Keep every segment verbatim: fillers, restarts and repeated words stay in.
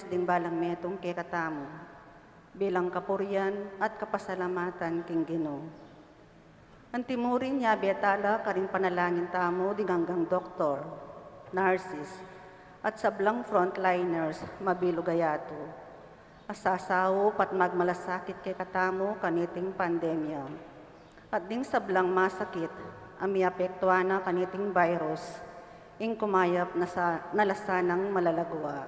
ding balang metung kekatamu, bilang kapurian at kapasalamatan king Ginu. Antimurin yabe tala karing panalangin tamu ding anggang doktor, nurses, at sablang frontliners, mabilug a yatu, a sasaup at magmalasakit kekatamu kaniting pandemya, at ding sablang masakit a miapektuan na kaniting virus, ing kumayap na sa, na la sanang malagwa.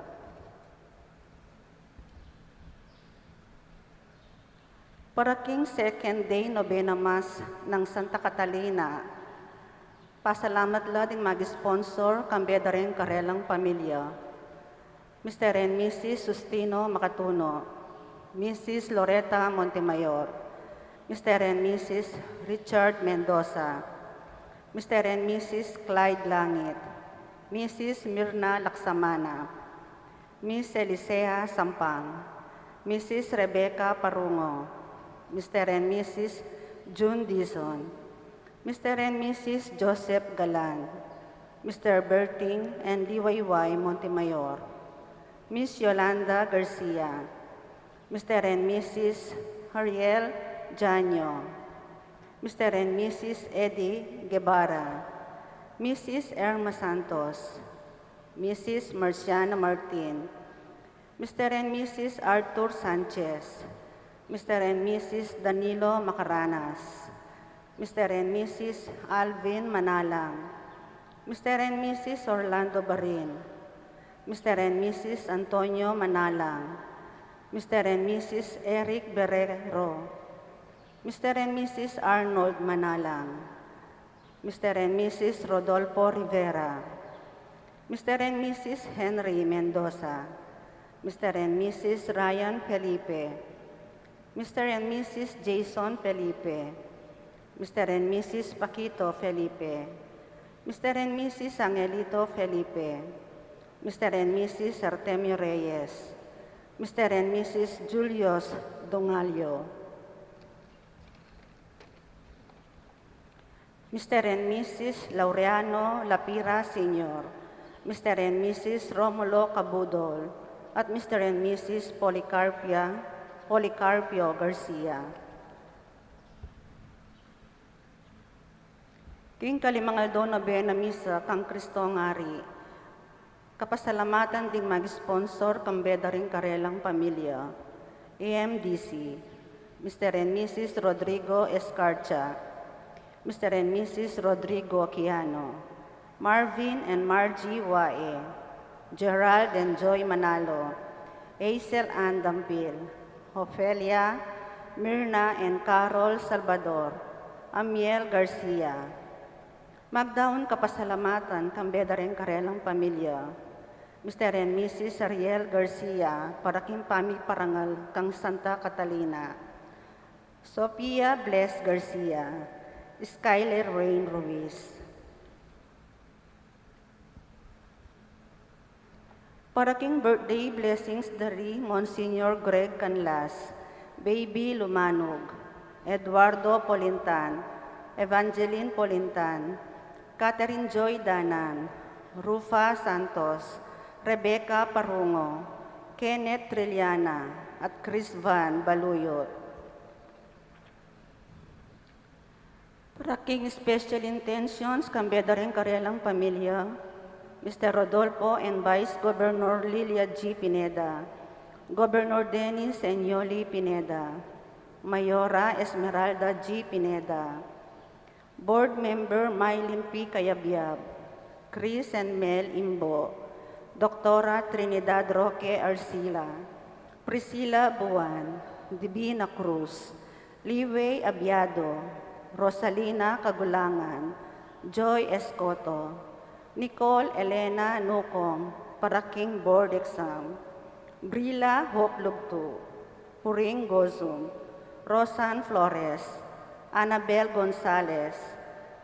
Para king second day novena mass nang Santa Catalina, pasalamat la ding mag-sponsor kambe da ring karelang pamilya. Mister and Missus Sustino Makatuno, Missus Loretta Montemayor, Mister and Missus Richard Mendoza, Mister and Missus Clyde Langit, Missus Mirna Laksamana, Miss Elisea Sampang, Missus Rebecca Parungo, Mister and Missus June Dizon, Mister and Missus Joseph Galan, Mister Berting and Liwayway Montemayor, Miss Yolanda Garcia, Mister and Missus Ariel Janyo, Mister and Missus Eddie Guevara, Missus Erma Santos, Missus Marciana Martin, Mister and Missus Arthur Sanchez, Mister and Missus Danilo Macaranas, Mister and Missus Alvin Manalang, Mister and Missus Orlando Barin, Mister and Missus Antonio Manalang, Mister and Missus Eric Berrero, Mister and Missus Arnold Manalang, Mister and Missus Rodolfo Rivera, Mister and Missus Henry Mendoza, Mister and Missus Ryan Felipe, Mister and Missus Jason Felipe, Mister and Missus Paquito Felipe, Mister and Missus Angelito Felipe, Mister and Missus Artemio Reyes, Mister and Missus Julius Dongalio, Mister and Missus Laureano Lapira Senior, Mister and Missus Romulo Cabudol, at Mister and Missus Policarpia, Policarpio Garcia. King kalimang aldo nobena misa kang Kristong Ari, kapasalamatan ding mag-sponsor kambe da ring karelang pamilya, E M D C, Mister and Missus Rodrigo Escarcha, Mister and Missus Rodrigo Aquino, Marvin and Margie Wae, Gerald and Joy Manalo, Hazel Ann Dampil, Ofelia, Mirna and Carol Salvador, Amiel Garcia. Magdaun kapasalamatan kambe da ring karelang pamilya, Mister and Missus Ariel Garcia, para king pamiparangal kang Santa Catalina, Sophia Bless Garcia, Skyler Rain Ruiz. Para king birthday blessings da ri Monsignor Greg Canlas, Baby Lumanog, Eduardo Polintan, Evangeline Polintan, Catherine Joy Danan, Rufa Santos, Rebecca Parungo, Kenneth Trilliana, at Chris Van Baluyot. Para king special intentions, kambe da ring karelang pamilya, Mister Rodolfo and Vice Governor Lilia G. Pineda, Governor Dennis and Yoli Pineda, Mayora Esmeralda G. Pineda, Board Member Mylene P. Cayabyab, Chris and Mel Imbo, Doktora Trinidad Roque Arcila, Priscilla Buan, Divina Cruz, Liway Abiado, Rosalina Kagulangan, Joy Escoto, Nicole Elena Nucom, para king board exam, Brila Hope Lugtu, Puring Gozum, Rosan Flores, Annabel Gonzalez,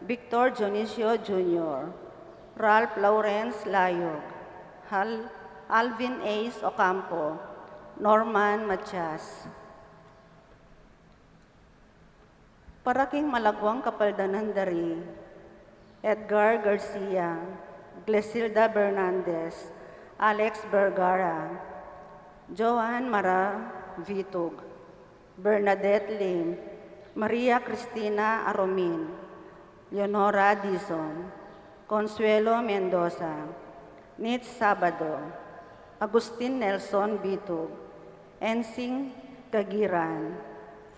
Victor Dionisio Junior, Ralph Lawrence Layog, Hal-, Alvin Ace Ocampo, Norman Matias. Para king malagwang kapaldanan da ri Edgar Garcia, Glesilda Bernandez, Alex Vergara, Joan Mara Vitug, Bernadette Lim, Maria Cristina Aromin, Leonora Dizon, Consuelo Mendoza, Nitz Sabado, Agustin Nelson Bitug, Ensing Gagiran,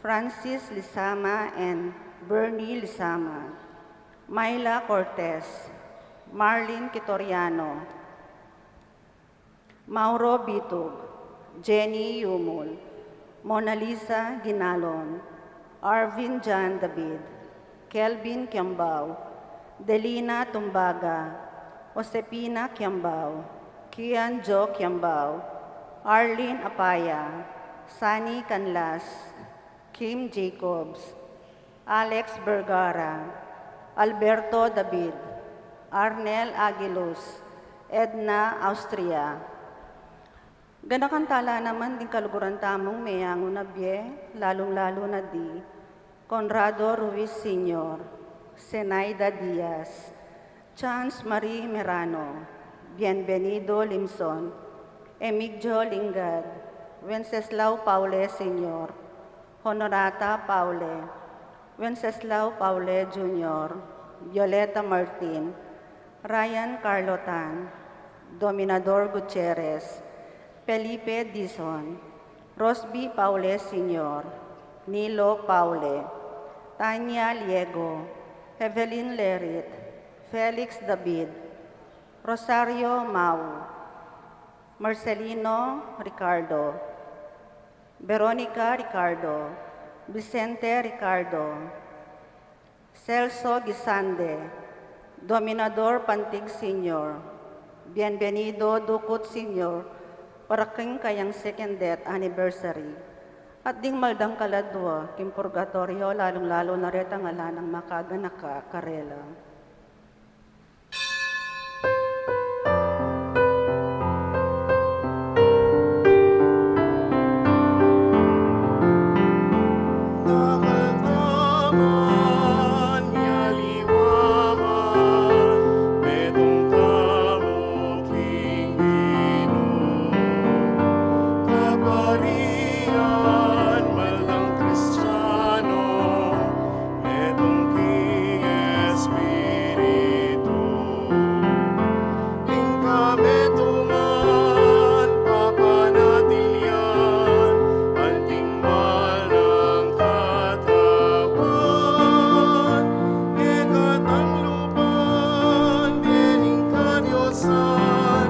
Francis Lisama and Bernie Lisama, Myla Cortez, Marlene Quitoriano, Mauro Bitug, Jenny Yumul, Mona Lisa Ginalon, Arvin John David, Kelvin Kiambao, Delina Tumbaga, Josepina Kiambao, Kian Jo Kiambao, Arlene Apaya, Sunny Canlas, Kim Jacobs, Alex Vergara, Alberto David, Arnel Aguiluz, Edna Austria. Ganakan tala naman ding kaluguran tamung meyangu na bie, lalung-lalu na di Conrado Ruiz Senior, Zenaida Diaz, Chance Marie Merano, Bienvenido Limson, Emigdio Lingad, Wenceslao Paule Senior, Honorata Paule, Wenceslao Paule Junior, Violeta Martin, Ryan Carlotan, Dominador Gutierrez, Felipe Dizon, Rosby Paule Senior, Nilo Paule, Tanya Liego, Evelyn Lerit, Felix David, Rosario Mau, Marcelino Ricardo, Veronica Ricardo, Vicente Ricardo, Celso Guisande, Dominador Pantig Senior, Bienvenido Ducut Senior, para king kayang second death anniversary. At ding maldang kaladua king purgatorio, lalung-lalu na retang ala nang makaganaka karela. Metung king Espiritu, ing kametungan, papanatilian, anting mal nang katawan, kekatang lupan, bie ning kadiosan,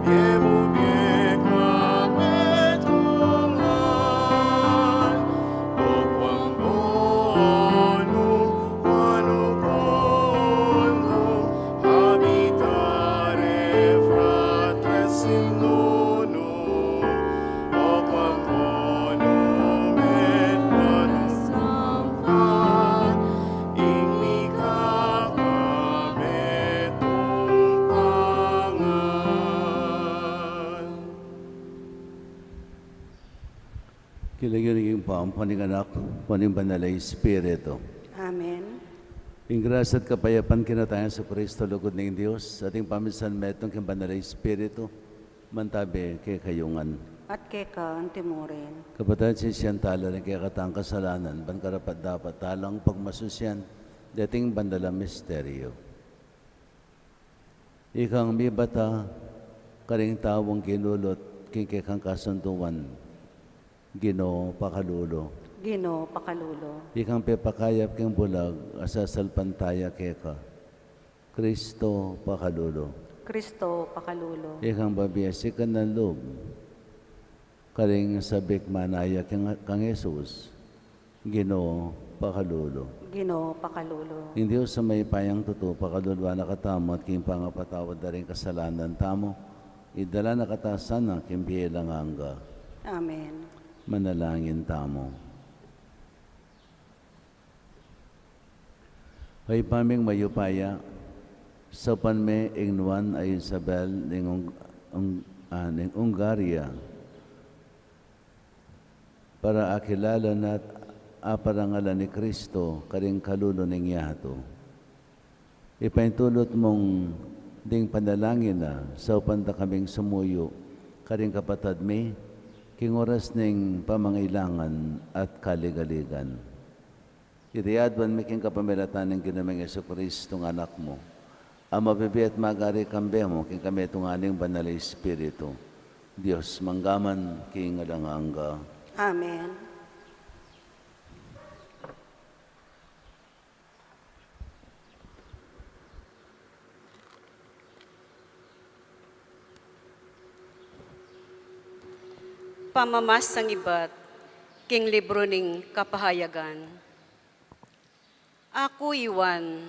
bie mu bie kametungan. King lagyu ning Ibpa, ampo ning Anak, ampo ning Banal a Espiritu. Amen. Ing grasya at kapayapan king Ginu tang Jesucristo, lugud ning Dios, at ing pamisan metung king Banal a Espiritu, mantabi kekayu ngan. At keka antimurin. Kapatad, sisian tala ring kekatang kasalanan, ban karapat-dapat talang pagmasusian deting banal a misteryo. Ikang mibata karing taung ginulut king kekang kasunduan, Ginu, pakalulu. Ginu, pakalulu. Ikang pepakayap king bulag, asasalpantaya keka, Kristo, pakalulu. Kristo, pakalulu. Ikang babie sikan a lub karing sabik manaya kang, kang Jesus, Ginu, pakalulu. Ginu, pakalulu. Ing Dios a mayupayang tutu, pakaluluan na katamu at king pangapatawad da ring kasalanan tamu, idala na katamu sana king bie alang angga. Amen. Manalangin tamu. O Ibpa ming mayupaya, saupan me ing nuan a Isabel ning Ung-, Ung-, ah, ning Hungaria, para akilala na at aparangalan i Kristo karing kalulu ning yatu. Ipaintulut mung ding panalangin na, saupan da kaming sumuyu karing kapatad mi, King oras ning pamangailangan at kaligaligan. Iti aduan mi king kapamilatan ning Ginu ming Jesucristo nga Anak mu, a mabibie at magari kambe mu, king kamitungan ning Banal a Espiritu, Dios mangga man king alang angga. Amen. Pamamasang ibat king libru ning Kapahayagan. Aku i Juan,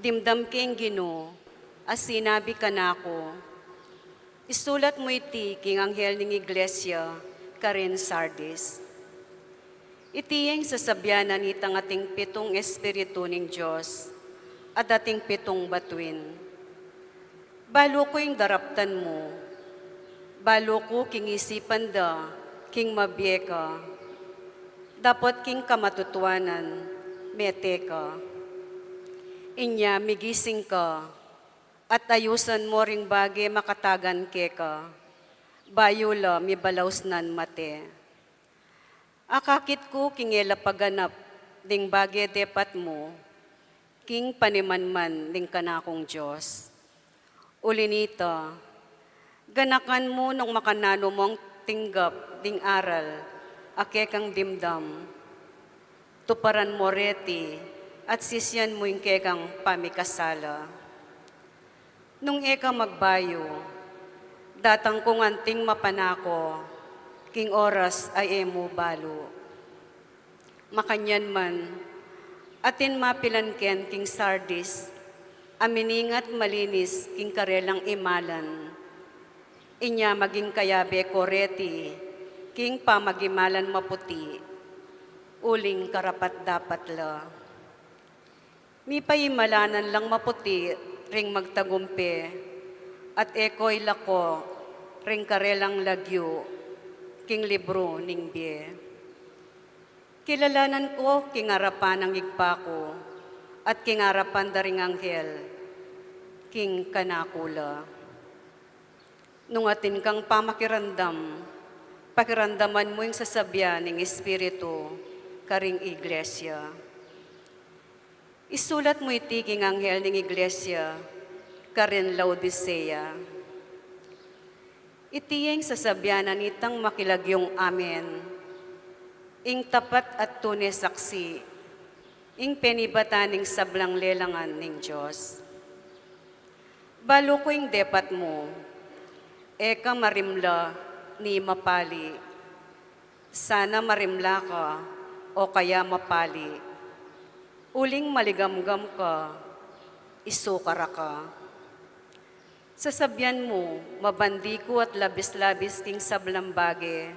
dimdam ke ing Ginu a sinabi kanaku, isulat mu iti king anghel ning iglesia karin Sardis. Iti ing sasabian na nitang ating pitung espiritu ning Dios at ating pitung batuin. Balu ku ing daraptan mu, balu ku king isipan da king mabie ka, dapot king kamatutuanan mete ka. Inya migising ka, at ayusan mu ring bage makatagan keka, bayu la mibalausnan mate. Akakit ku king e la paganap ding bage depat mu, king panimanman ning kanakung Dios. Uli nita, ganakan mu nung makananu mung tinggap ding aral a kekang dimdam. Tuparan mu reti at sisian mu ing kekang pamikasala. Nung e ka magbayu, datang kung anting mapanako king oras a e mu balu. Makanyan man, atin mapilan ken king Sardis a miningat malinis king karelang imalan. Inya maging kayabe ko reti king pamagimalan maputi, uling karapat-dapat la. Mipaimalanan lang maputi ring magtagumpe, at e ko ilako ring karelang lagyu king libru ning bie. Kilalanan ko king arapan ning Ibpa ku, at king arapan da ring anghel, king kanaku la. Nung atin kang pamakiramdam, pakiramdaman mu ing sasabian ning Espiritu karing iglesia. Isulat mu iti king anghel ning iglesia karin Laodicea. Iti ing sasabian na nitang makilagyung Amen, ing tapat at tune saksi, ing penibatan ning sablang lelangan ning Dios. Balu ku ing depat mu, e ka marimla ni mapali. Sana marimla ka o kaya mapali, uling maligamgam ka, isukara ka. Sasabian mu, mabandi ku at labis-labis king sablang bage.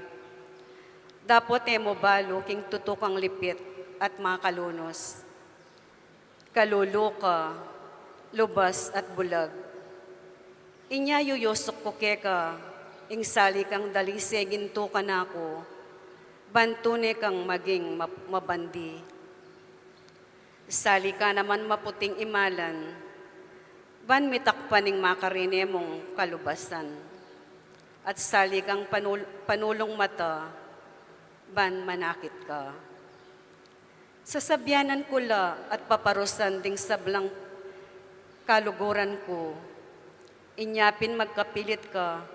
Dapot e mu balu king tutu kang lipit at makalunus. Kalulu ka, lubas at bulag. Inya yuyusuk ku keka ing sali kang dalise gintu kanaku, ban tune kang maging map-, mabandi. Sali ka naman maputing imalan, ban mitakpan ing makarine mung kalubasan. At sali kang panul-, panulung mata, ban manakit ka. Sasabianan ku la at paparusan ding sablang kaluguran ku, inya pin magkapilit ka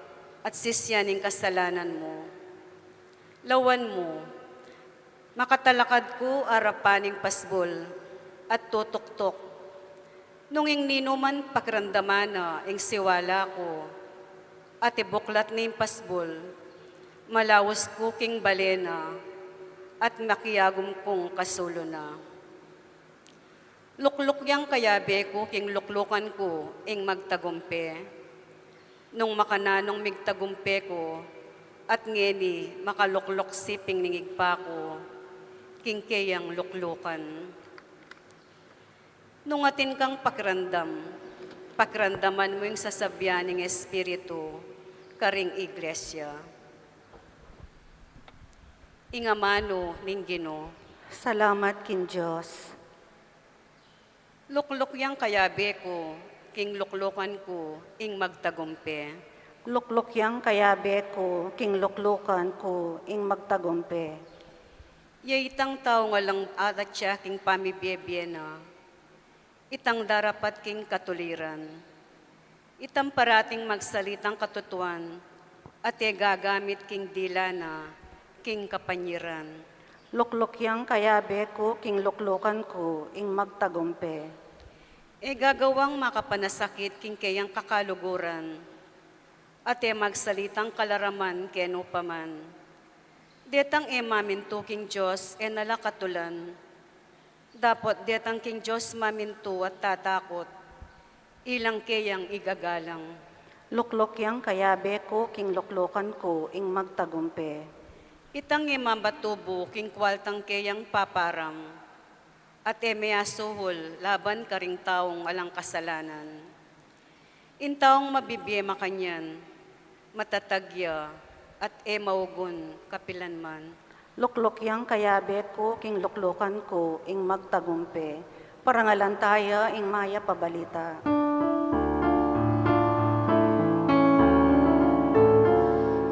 at sisian ing kasalanan mu. Lawan mu, makatalakad ku arapan ning pasbul at tutuktuk. Nung ing ninuman pakiramdaman na ing siwala ku, at ibuklat ning pasbul, malaus ku king bale na, at makiagum kung kasulu na. Lukluk yang kayabe ku king luklukan ku ing magtagumpe. Nung makananung migtagumpe ku, at ngeni makalukluk siping ning Ibpa ku king keyang luklukan. Nung atin kang pakiramdam, pakiramdaman mu ing sasabian ning Espiritu karing iglesia. Ing amanu ning Ginu. Salamat king Dios. Lukluk yang kayabe ku king luklukan ku ing magtagumpe. Lukluk yang kayabe ku, king luklukan ku ing magtagumpe. Ya itang taung alang atatya king pamibie-bie na, itang darapat king katuliran, itang parating magsalitang katutuan, at e gagamit king dila na king kapanyiran. Lukluk yang kayabe ku, king luklukan ku ing magtagumpe. E gagawang makapanasakit king keyang kakaluguran, at e magsalitang kalaraman kenu pa man. Detang e mamintu king Dios e na la katulan. Dapot detang king Dios mamintu at tatakut, ilang keyang igagalang. Lukluk yang kayabe ku, king luklukan ku ing magtagumpe. Itang e mamatubu king kualtang keyang paparam, at e me asuhul laban karing taung alang kasalanan. Ing taung mabibie makanyan, matatag ya, at e maugun kapilan man. Lukluk yang kayabe ku, king luklukan ku ing magtagumpe. Parangalan taya ing mayap a balita.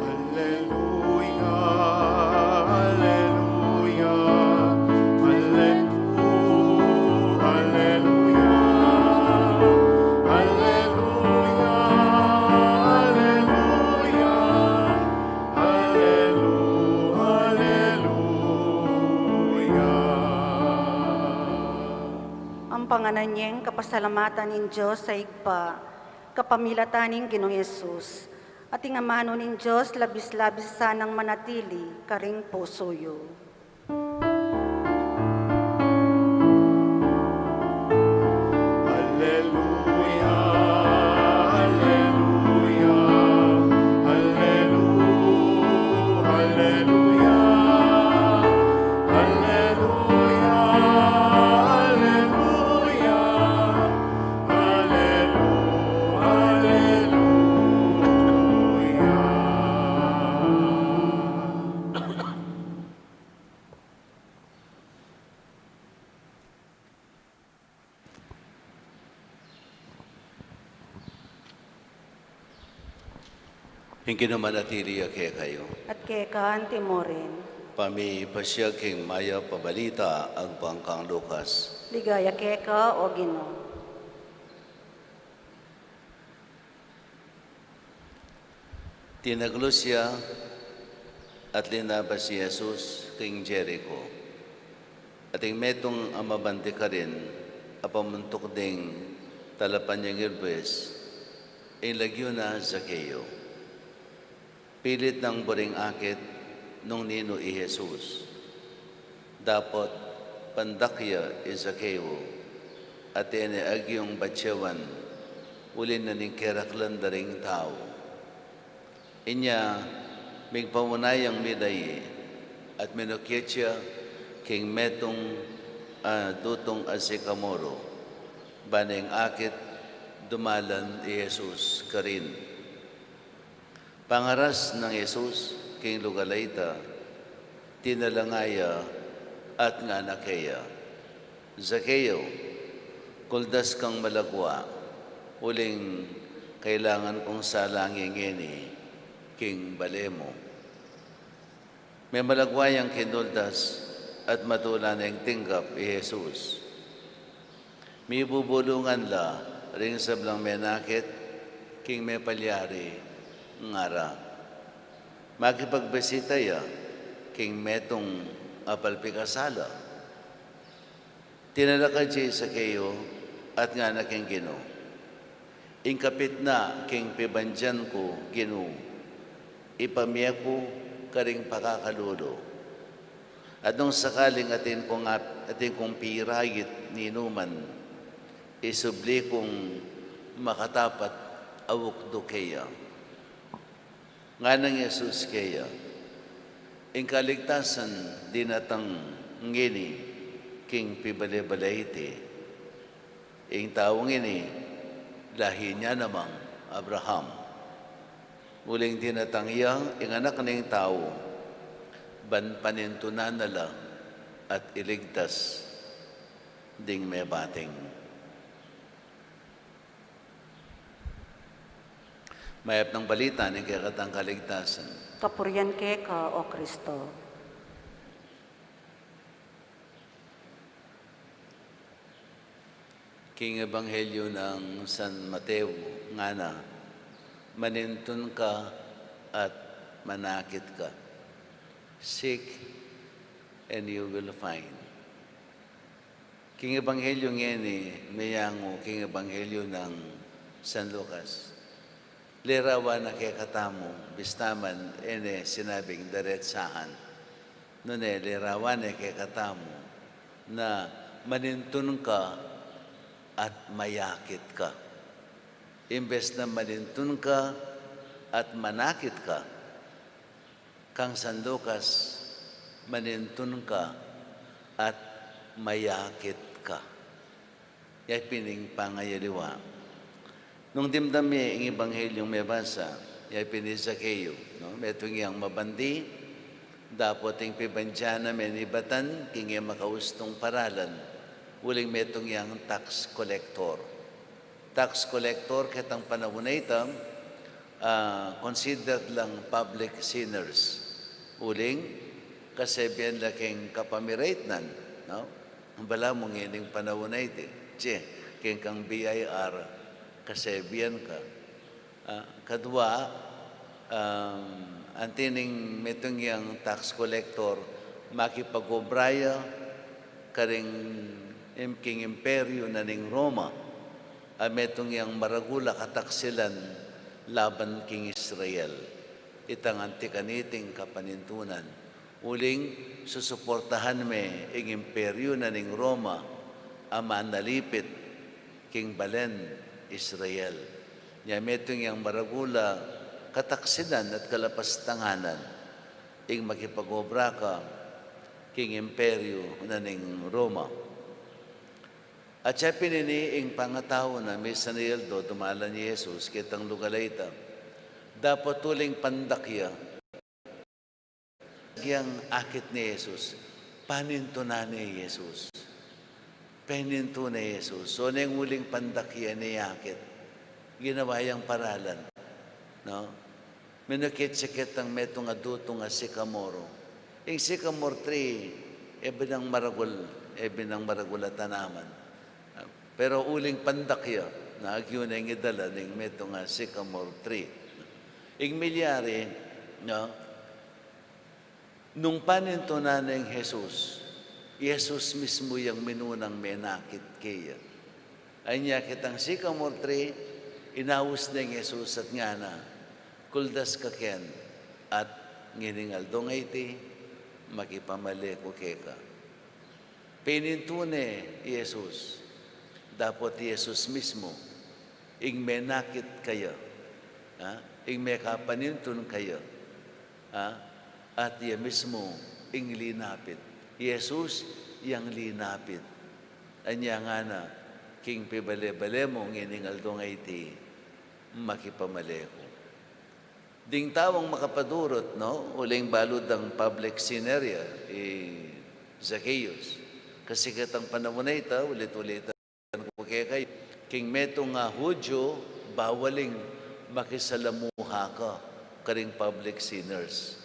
Alleluia, alleluia, alleluia, alleluia, alleluia, allelu-, alleluia. Ang panganan ning kapasalamatan ning Dios a Ibpa, kapamilatan ning Ginu Jesus, at ing amanu ning Dios labis-labis sanang manatili karing pusu yu. Alleluia, alleluia, allelu-, alleluia, alleluia, alleluia, allelu-, alleluia. Ing Ginu manatili ya kekayu. At keka anti mu rin. Pamipasyag king mayap a balita agpang kang Lucas. Ligaya keka, O Ginu. Tinaglus ya at linabas i Jesus king Jerico. At ing metung a mabandi karin a pamuntuk ding talapan yang Herbes, ing lagyu na Zaqueo. Pilit nang buring akit nung ninu i Jesus. Dapot pandak ya i Zaqueo, at e ne agyung batyewan, uli na ning keraklan da ring tau. Inya, migpauna yang milayi, at minukyat ya king metung a dutung a sikamoro, ban ing akit dumalan i Jesus karin. Pangaras nang Jesus king lugal a ita, tinalanga ya at ngana keya, "Zaqueo, kuldas kang malagwa, uling kailangan kung salangi ngeni king bale mu." Memalagwa yang kinuldas at matula neng tinggap i Jesus. Mibubulungan la ring sablang menakit king mepalyari ngara. Makipagbisita ya king metung a palpikasala. Tinalakad ya i Zaqueo at ngana king Ginu, "Ing kapitna king pibandian ku, Ginu, ipamie ku karing pakakalulu. At nung sakaling atin kung ap-, atin kung pirait ninuman, isubli kung makatapat a wukdu keya." Nganang Jesus keya, "Ing kaligtasan dinatang ngeni king pibale-bale iti. Ing taung ini, lahi na namang Abraham. Uling dinatang ya ing Anak ning Tau, ban panintunan na la at iligtas ding mebating." Mayap a balita ning kekatang kaligtasan. Kapurian keka, O Kristo. King Ebanghelyo nang San Mateo, ngana, manintun ka at manakit ka. Seek and you will find. King Ebanghelyo ngeni, meyangu king Ebanghelyo nang San Lucas. Lerawan na kekatamu, bista man e ne sinabing deretsahan. Nune lerawan ne kekatamu na manintun ka at mayakit ka. Imbes na manintun ka at manakit ka, kang San Lucas, manintun ka at mayakit ka. Ya pin ing pangayaliwa. Nung dimdam ye ing Ebanghelyung mebasa, ya pin i Zaqueo, no? Metung yang mabandi, dapot ing pibandian na menibatan king e makaustung paralan, uling metung yang tax collector. Tax collector ketang panaun a ita, ah, considered lang public sinners. Uling, kasebian la king kapamiraitnan, no? Balamu ngening panaun a iti, tse, king kang B I R, kasebian ka. Ah, kadua, um, anti ning metung yang tax collector, makipag-obra ya karing im-, king imperyu na ning Roma, a metung yang maragul a kataksilan laban king Israel. Itang anti kaniting kapanintunan. Uling susuportahan me ing imperyu na ning Roma a manalipit king balen Israel. Nya metung yang maragul a kataksilan at kalapastanganan ing makipag-obra ka king imperyu na ning Roma. At ya pin ini ing pangatau na misan a aldo dumalan i Jesus ketang lugal a ita. Dapot uling pandak ya, agyang akit ne i Jesus, panintunan ne i Jesus. Penintun ne i Jesus. So, neng uling pandak ya ini akit, ginawa yang paralan. No? Minukit ya ketang metung a dutung a sikamoro. Ing sycamore tree, e binang maragul, e binang maragul a tanaman. Pero uling pandak ya, na agyu neng idala ning metung a sycamore tree. Ing milyari, no? Nung panintunan neng Jesus, i Jesus mismu yang minunang menakit keya. Anya ketang sycamore tree, inaus neng Jesus at ngana, kuldas ka ken, at ngening aldo a iti, makipamale ku keka. Penintun ne i Jesus, dapot i Jesus mismu ing menakit kaya, ha? Ing mekapanintun kaya, ha? At iya mismu ing linapit. I Jesus yang linapit. Anya ngana, king pibale-bale mu ngening aldo a iti, makipamale ku. Ding taung makapadurut, no? Uling balu dang public sinner ya, i Zacchaeus. Kasi ketang panaun a ita, ulit-ulitan ku kekayu, king metung a Hudyu, bawal ing makisalamuha ka karing public sinners.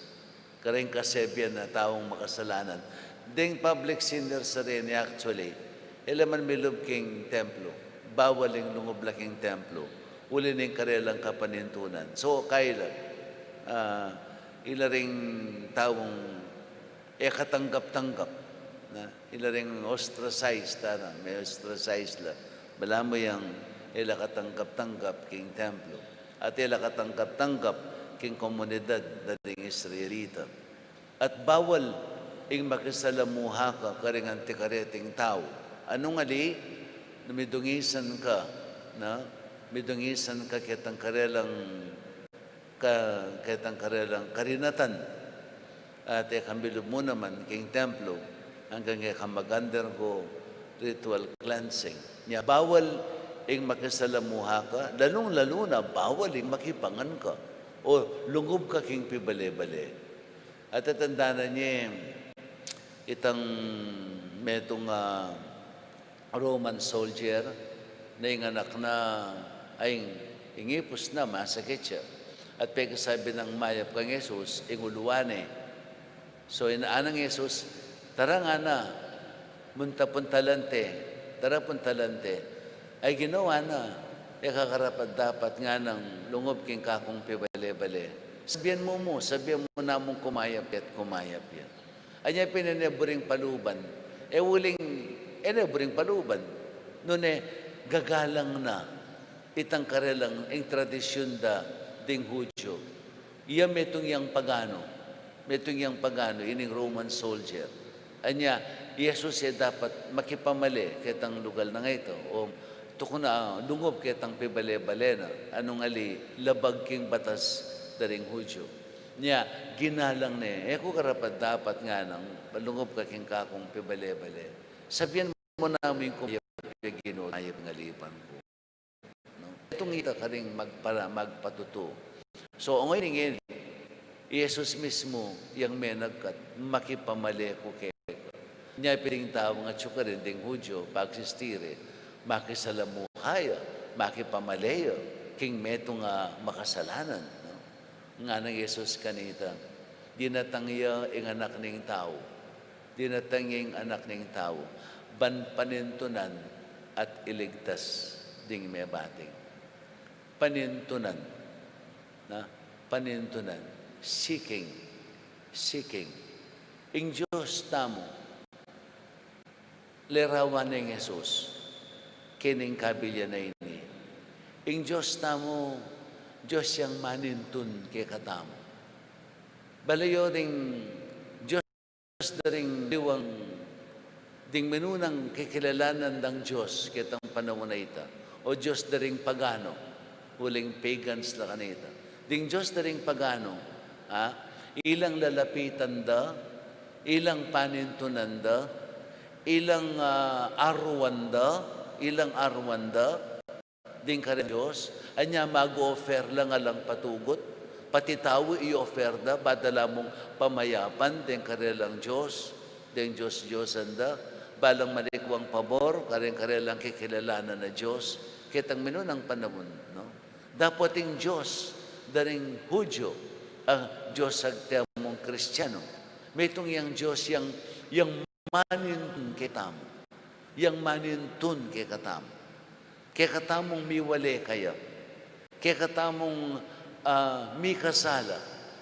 Karing kasebian a taung makasalanan. Ding public sinners a reni, actually, e la man milub king templo. Bawal ing lungub la king templo. Uli ning karelang kapanintunan. So, kaila, ah, ila ring taung e katanggap-tanggap, na, ila ring ostracized, tana, me-ostracize la. Balamu yang e la katanggap-tanggap king templo. At e la katanggap-tanggap king komunidad na ding Israelita. At bawal ing makisalamuha ka karing anti kareting tau. Nung ali, na midungisan ka, na, midungisan ka ketang karelang ka-, ketang karelang karinatan. At e ka milub mu naman king templo anggang e ka mag-undergo ritual cleansing. Nya bawal ing makisalamuha ka, lalung-lalu na bawal ing makipangan ka o lungub ka king pibale-bale. At tatandanan ye itang metung a Roman soldier na ing anak na, ay, ing ipus na, masakit ya. At pekasabi nang mayap kang Jesus, ing uluan ne. So, ing anang Jesus, "Tara ngana, munta puntalan te, tara puntalan te." "Ay Ginu," ana, "e ka karapat-dapat nganang lungub king kakung pibale-bale. Sabian mu mu, sabian mu namung kumayap ya at kumayap ya." Anya pin e ne buring paluban. E uling, e ne buring paluban. Nune gagalang na itang karelang ing tradisyun da ding Hudyo. Iya metung yang pagano, metung yang pagano, ining Roman soldier. Anya, i Jesus e dapat makipamale ketang lugal nang ito, o tukun a lungub ketang pibale-bale na, nung ali labag king batas da ring Hudyo. Nya, ginalang ne, "E ku karapat-dapat nganang lungub ka king kakung pibale-bale. Sabian mu namu ing kumayap ya, Ginu, mayap ing alipan ku." No? Metung ita karing magpara-, magpatutu. So, ong ngeni, i Jesus mismu yang menagkat, "Makipamale ku keka." Nya pin ding tau ngan atyu karin, ding Hudyo, pagsistir e, makisalamuha ya, makipamale ya king metung a makasalanan, no? Ngana nang Jesus kanita, "Dinatang ya ing Anak ning Tau, dinatang ya ing Anak ning Tau, ban panintunan at iligtas ding mebating." Panintunan, na? Panintunan. Seeking. Seeking. Ing Dios tamu, lerawan neng Jesus kening kabilyan a ini. Ing Dios tamu, Dios yang manintun kekatamu. Balayo ding Dios da ring liwang, ding minunang kekilalanan dang Dios ketang panaun a ita, o Dios da ring pagano, uling pagans la kanita. Ding Dios da ring pagano, ha? Ilang lalapitan da, ilang panintunan da, ilang, ah, aruan da, ilang aruan da ding karelang Dios. Anya mag-offer la, alang patugut, pati tau i-offer da, ba da la mung pamayapan ding karelang Dios, ding Dios-Diosan da, ba lang manikwang pabor karing karelang kekilalanan a Dios ketang minunang panaun, no? Dapot ing Dios da ring Hudyo, a Dios agtemung Kristiano. Metung yang Dios yang, yang manintun kekatamu. Yang manintun kekatamu. Kekatamung miwale kaya. Kekatamung, ah, mikasala.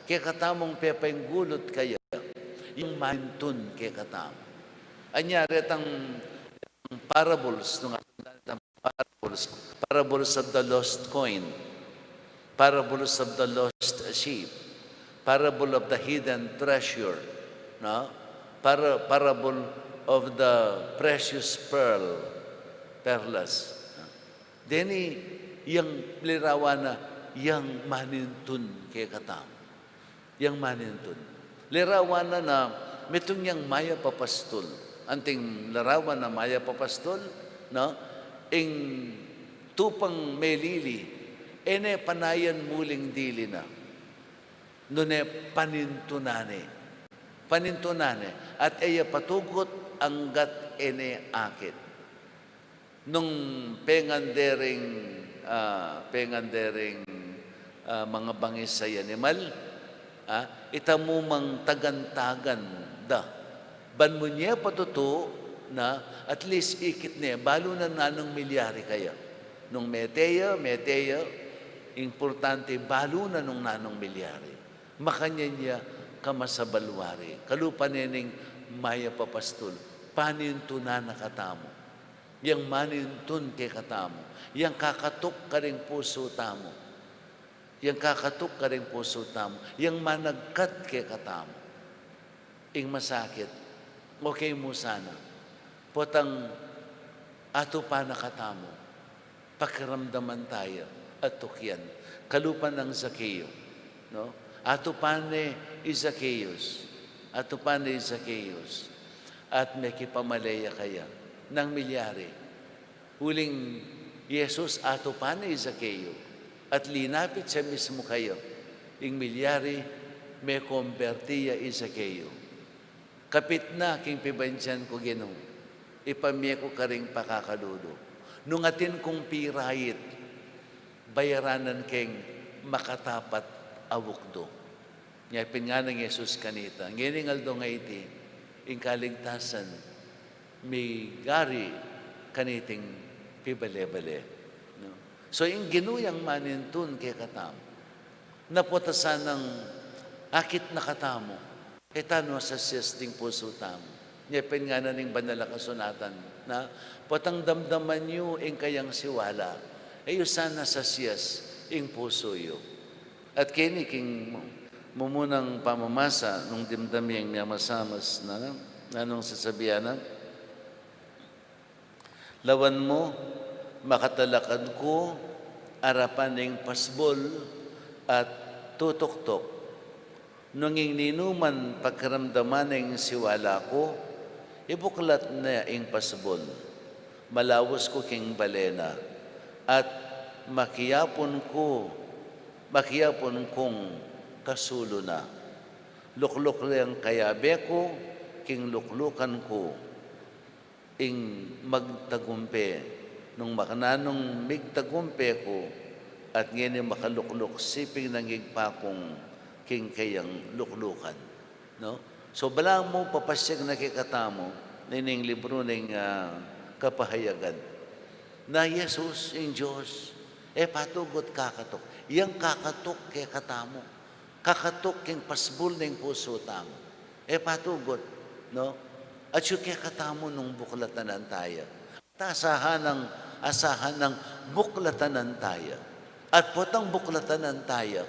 Kekatamung pepenggulut kaya. Yang manintun kekatamu. Anya retang parables, nung parables, parables of the lost coin, parables of the lost sheep, parable of the hidden treasure, no? Para-, parable of the precious pearl, perlas. Deni yang lerawan na yang manintun kekatamu. Yang manintun. Lerawan na na metung yang mayap a pastul. Anting lerawan na mayap a pastul, no? Ing tupang melili, e ne panayan muling dili na. Nune panintunan ne. Panintunan ne. At e ya patugut anggat e ne akit. Nung pengan dering, ah, pengan dering, ah, mangabangis a animal, ah, ita mu mang tagan-tagan da. Ban mu nye patutu na, at least ikit ne, balu na nanung milyari kaya. Nung mete ya, mete ya, importante, balu na nung nanung milyari. Makanyan ya kamasabalwari. Kalupa ne ning mayap a pastul, panintunan na katamu. Yang manintun kekatamu, yang kakatuk karing pusu tamu, yang kakatuk karing pusu tamu, yang managkat kekatamu. Ing masakit, okay mu sana, potang atupan na katamu, pakiramdaman taya, at tukyan, kalupa nang Zakeo, no? Atupan ne i Zakeus, atupan ne i Zakeus, at mekipamale ya kaya nang milyari. Uling Jesus atupan ne i Zakeo, at linapit ya mismu kaya. Ing milyari, mekomberti ya i Zakeo. Kapit na king pibandian ku, Ginu, ipamie ku karing pakakalulu. Nung atin kung pirait, bayaranan keng makatapat a wukdu. Nya pin ngana nang Jesus kanita, ngening aldo ngeni iti, ing kaligtasan migari kaniting pibale-bale. No? So, ing Ginu yang manintun kekatamu. Napotasan nang akit na katamu. E tana sasias ding pusu tamu. Nya pin ngana ning banal a kasulatan, na potang damdaman yu ing kayang siwala, e yu sana sasias ing pusu yu. At keni king mumunang pamamasa nung dimdam yang miyamasamas na, nanung sasabian na, lawan mu, makatalakad ku arapan ning pasbul at tutuktuk. Nung ing ninuman pakiramdaman ing siwala ku, ibuklat na ing pasbul. Malaus ku king bale na, at makiapun ku, makiapun kung kasulu na. Lukluk lang kayabe ku, king luklukan ku ing magtagumpe, nung makananung migtagumpe ku, at ngeni makalukluk siping nang Ibpa kung king kayang luklukan. No? So, balamu papasyag na kekatamu, nining libru ning, ah, Kapahayagan, na Jesus, ing Dios, e patugut kakatuk. Yang kakatuk kekatamu. Kakatuk king pasbul ning pusu tamu. E patugut, no? At yu kekatamu nung buklatan taya. At asahan nang, asahan nang buklatan taya. At potang buklatan taya,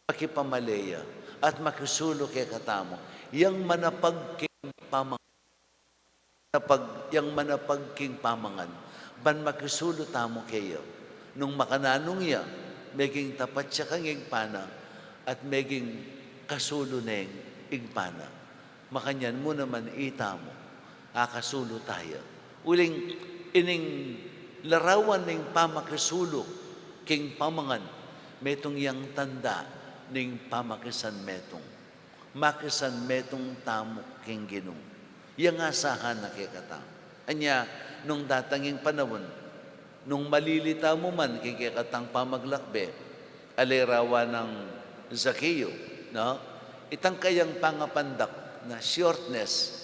makipamale ya, at makisulu kekatamu. Yang manapag king pamang- manapag, yang manapag king pamangan, ban makisulu tamu keya. Nung makananung ya, meging tapat ya kang Ibpa na, at meging kasulu neng Ibpa na. Makanyan mu naman itamu, akasulu taya. Uling ining larawan ning pamakisulu king pamangan, metung yang tanda ning pamakisanmetung. Makisanmetung tamu king Ginu. Yang asahan na kekatamu. Anya, nung datang ing panaun, nung malili tamu man king kekatang pamaglakbe, ala i rawan nang Zakeo, no? Itang kayang pangapandak na shortness,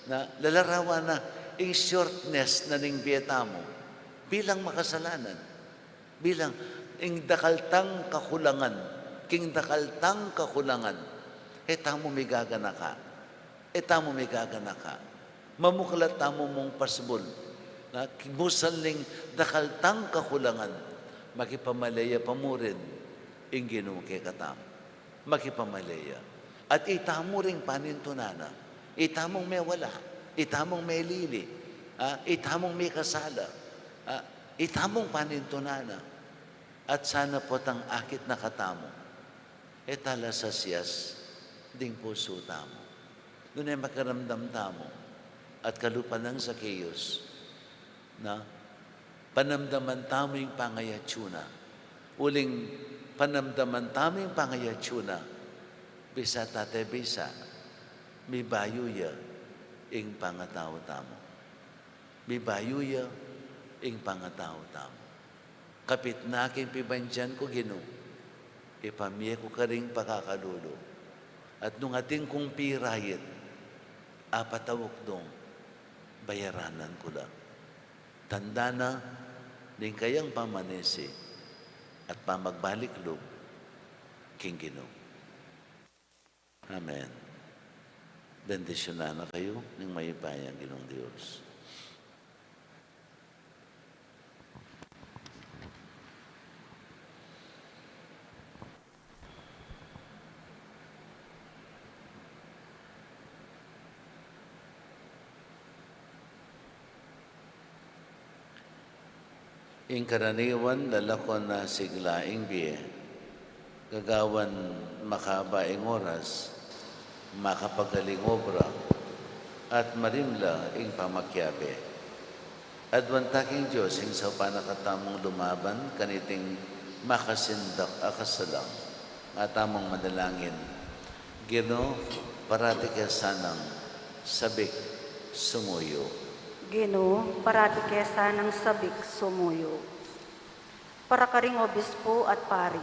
na lalarawan na ing shortness na ning bie tamu bilang makasalanan. Bilang ing dakal tang kakulangan, king dakal tang kakulangan, e tamu migaganaka, e tamu migaganaka. Mamuklat tamu mung pasbul, na kibusal ning dakal tang kakulangan, makipamale ya pa murin ing Ginu kekatamu. Makipamale ya. At itamu ring panintunan na. Itamung mewala, itamung melili, ah, itamung mikasala, ah, itamung panintunan na. At sana potang akit na katamu, e tala sasias ding pusu tamu. Nune makiramdam tamu at kalupa nang Zakeus, na panamdaman tamu ing pangayatsu na. Uling panamdaman tamu ing pangayatsu na, bisa tate bisa, mibayu ya ing pangatau tamu. Mibayu ya ing pangatau tamu. Kapit na king pibandian ku, Ginu, ipamie ku karing pakakalulu. At nung atin kung pirait, apat a wukdung, bayaranan ku la. Tanda na ning kayang pamanisi at pamagbalik lub king Ginu. Amen. Bendisyunan na kayu ning mayupayang Ginung Dios. Ing karaniwan lalakwan na sigla ing bie, gagawan makaba ing oras, makapagaling obra, at marimla ing pamakiabe. Aduan ta king Dios ing saupan na katamung lumaban kaniting makasindak a kasalang. At tamung manalangin, Ginu, parati ke sanang sabik sumuyu. Ginu, parati ke sanang sabik sumuyu. Para karing obispo at pari,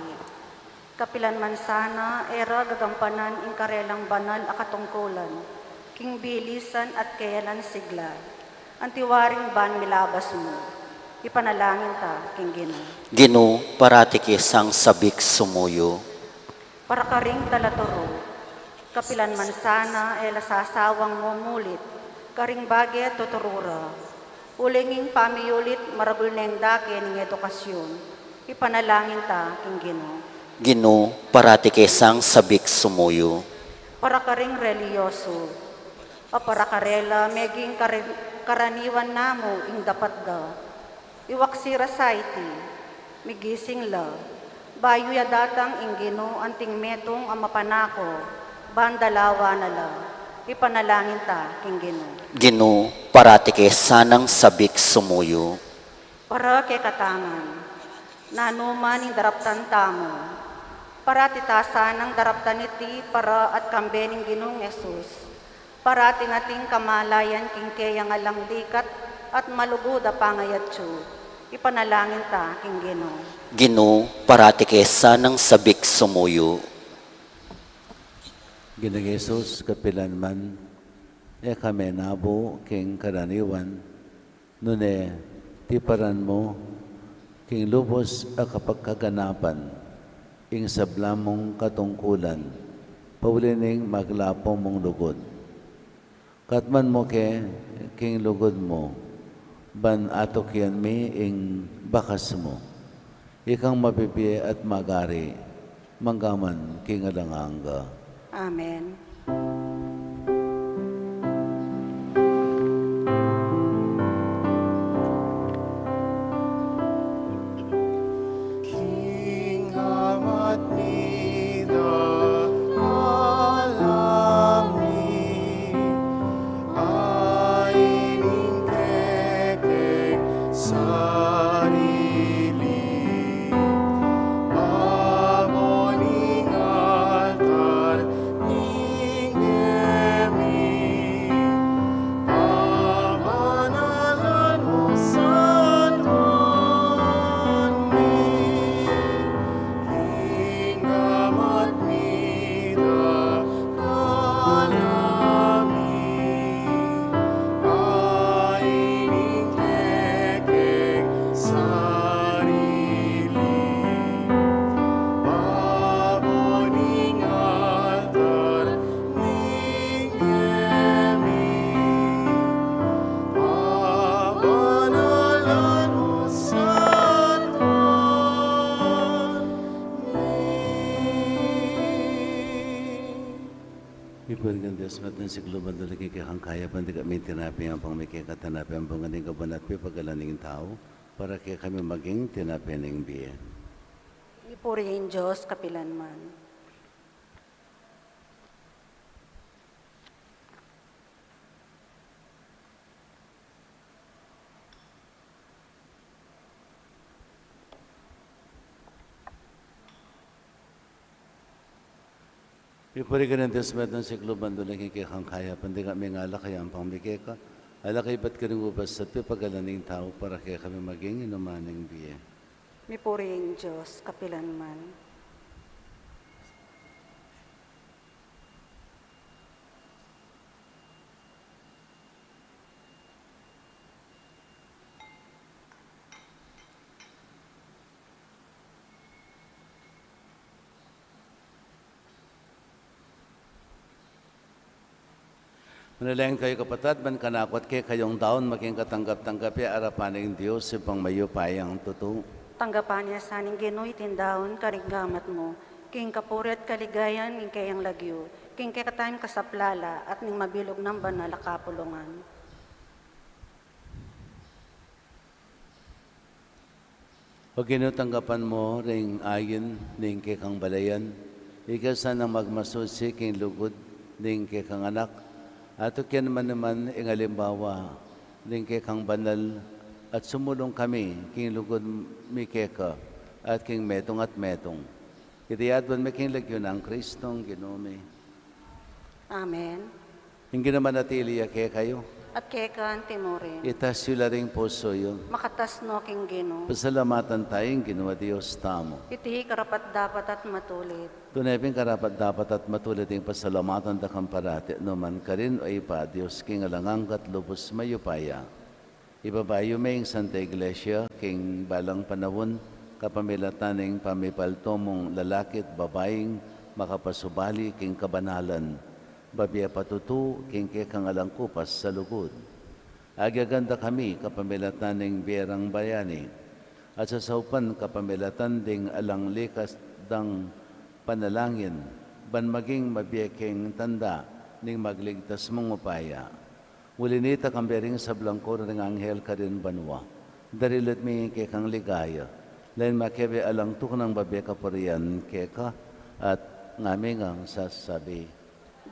kapilan man sana e ra gagampanan ing karelang banal a katungkulan, king bilisan at kayalan sigla, antiwaring ban milabas mu, ipanalangin ta king Ginu. Ginu, parati ke sang sabik sumuyu. Para karing talaturu, kapilan man sana e la sasawang mumulit karing bage tuturu ra, uling ing pamiyulit maragul neng dake ning edukasyon, ipanalangin ta king Ginu. Ginu, parati ke sang sabik sumuyu. Para karing relihiyosu, a para karela meging kare-, karaniwan na mu ing dapat da, iwaksi ra sa iti, migising la, bayu ya datang ing Ginu anting metung a mapanako, ban dalawa na la, ipanalangin ta king Ginu. Ginu, parati ke sanang sabik sumuyu. Para kekatamu, nanu man ing daraptan tamu, parati ta sanang daraptan iti para at kambe ning Ginung Jesus, para atin ating kamalayan king keyang alang likat at malugud a pangayatsu, ipanalangin ta king Ginu. Ginu, parati ke sanang sabik sumuyu. Ginung Jesus, kapilan man e ka menabu king karaniwan, nune tiparan mu king lubus a kapagkaganapan ing sabla mung katungkulan, pauli ning maglapu mung lugud. Katmuan mu ke king lugud mu, ban atukian mi ing bakas mu. Ikang mabibie at magari, manggaman king alang angga. Amen. King Ama at Anak at Espiritu Santo. Amen. Ing kekeng sarili, babo ning altar ning ngeni, pabanalan mu sa mi. King Ama at Anak at Espiritu Santo. Ing kekeng sarili, babo ning altar ning ngeni, pabanalan mu sa mi. Mipuri ing Dios, Ibpa ning siklo, bandul king kekang kayapan, dikta mi ing tinape ampang mi keka, tinape ampang ning kabie at pepagalan ning tau, para kekami maging tinape ning bie. Mipuri ing Dios kapilanman. Mipuri ing Dios, Ibpa ning siklo, bandul king kekang kayapan, dikta mi ing alak a ampang mi keka, alak a ibat karing ubas at pepagalan ning tau, para kekami maging inuman ning bie. Mipuri ing Dios kapilanman. Manalangin kayu, kapatad, ban kanaku at kekayu ing daun maging katanggap-tanggap ya king arapan ning Dios, Ibpang mayupayang tutu. Tanggapan na sa ning Ginu iting daun karing gamat mu, king kapurian at kaligayan ning keyang lagyu, king kekatang kasaplalan at ning mabilug nang banal a kapulungan. O Ginu, tanggapan mu ring ayin ning kekang balayan, ika sanang magmasusi king lugud ning kekang anak, at tukian mu naman ing alimbawa ning kekang banal, at sumulung kami king lugud mi keka at king metung at metung. Iti aduan mi king lagyu nang Kristong Ginu mi. Amen. Ing Ginu manatili ya kekayu. At keka antimurin. Itas yu la ring pusu yu. Makatas no king Ginu. Pasalamatan taya ing Ginu a Dios tamu. Iti karapat-dapat at matulid. Tune pin karapat-dapat at matulid ing pasalamatan da ka parati, nukarin man, o Ibpa, Dios king alang angga at lubus mayupaya. Ibabayu me ing Santa Iglesia king balang panaun, kapamilatan ning pamipaltu mung lalaki at babaing makapasubali king kabanalan, babie patutu king kekang alang kupas a lugud. Agyang da kami kapamilatan ning bie rang bayani, at sasaupan kapamilatan ding alang likas dang panalangin, ban maging mabie king tanda ning magligtas mung upaya. Uli na nita, kambe ring sablang koro ring anghel karin banua, darilat mi ing kekang ligaya, lain makebe alang tuknang babie kapurian keka, at ngami ngang sasabi: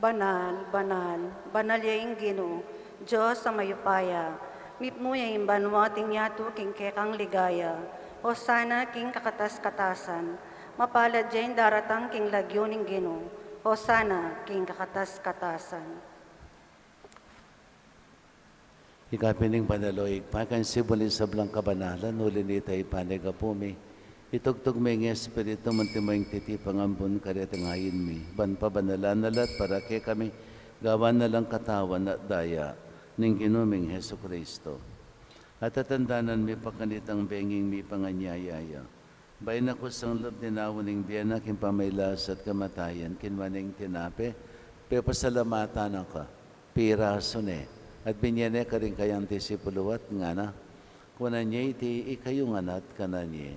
Banal, banal, banal ya ing Ginu, Dios a mayupaya. Mipnu ya ing banua at ing yatu king kekang ligaya. Hosana king kakatas-katasan. Mapalad ya ing daratang king lagyu ning Ginu. Hosana king kakatas-katasan. Ika pin ing banal, o Ibpa, ika ing sibul ning sablang kabanalan, uli na nita ipanyawad mi. Itugtug me ing Espiritu mu, antimo ing titipang ambun kareting ain mi, ban pabanalan na la at para kekami gawan na lang katawan at daya ning Ginu ming Jesucristo. At tatandanan mi pa kanitang benging mipanganyaya ya, bayu na kusang lub dinaun ing bie na king pamagkasakit at kamatayan, kinua ne ing tinape, pepasalamatan na ka, pirasu ne, at binie ne karing kayang disipulu at ngana: Kunan ye iti ikayu ngan at kanan ye,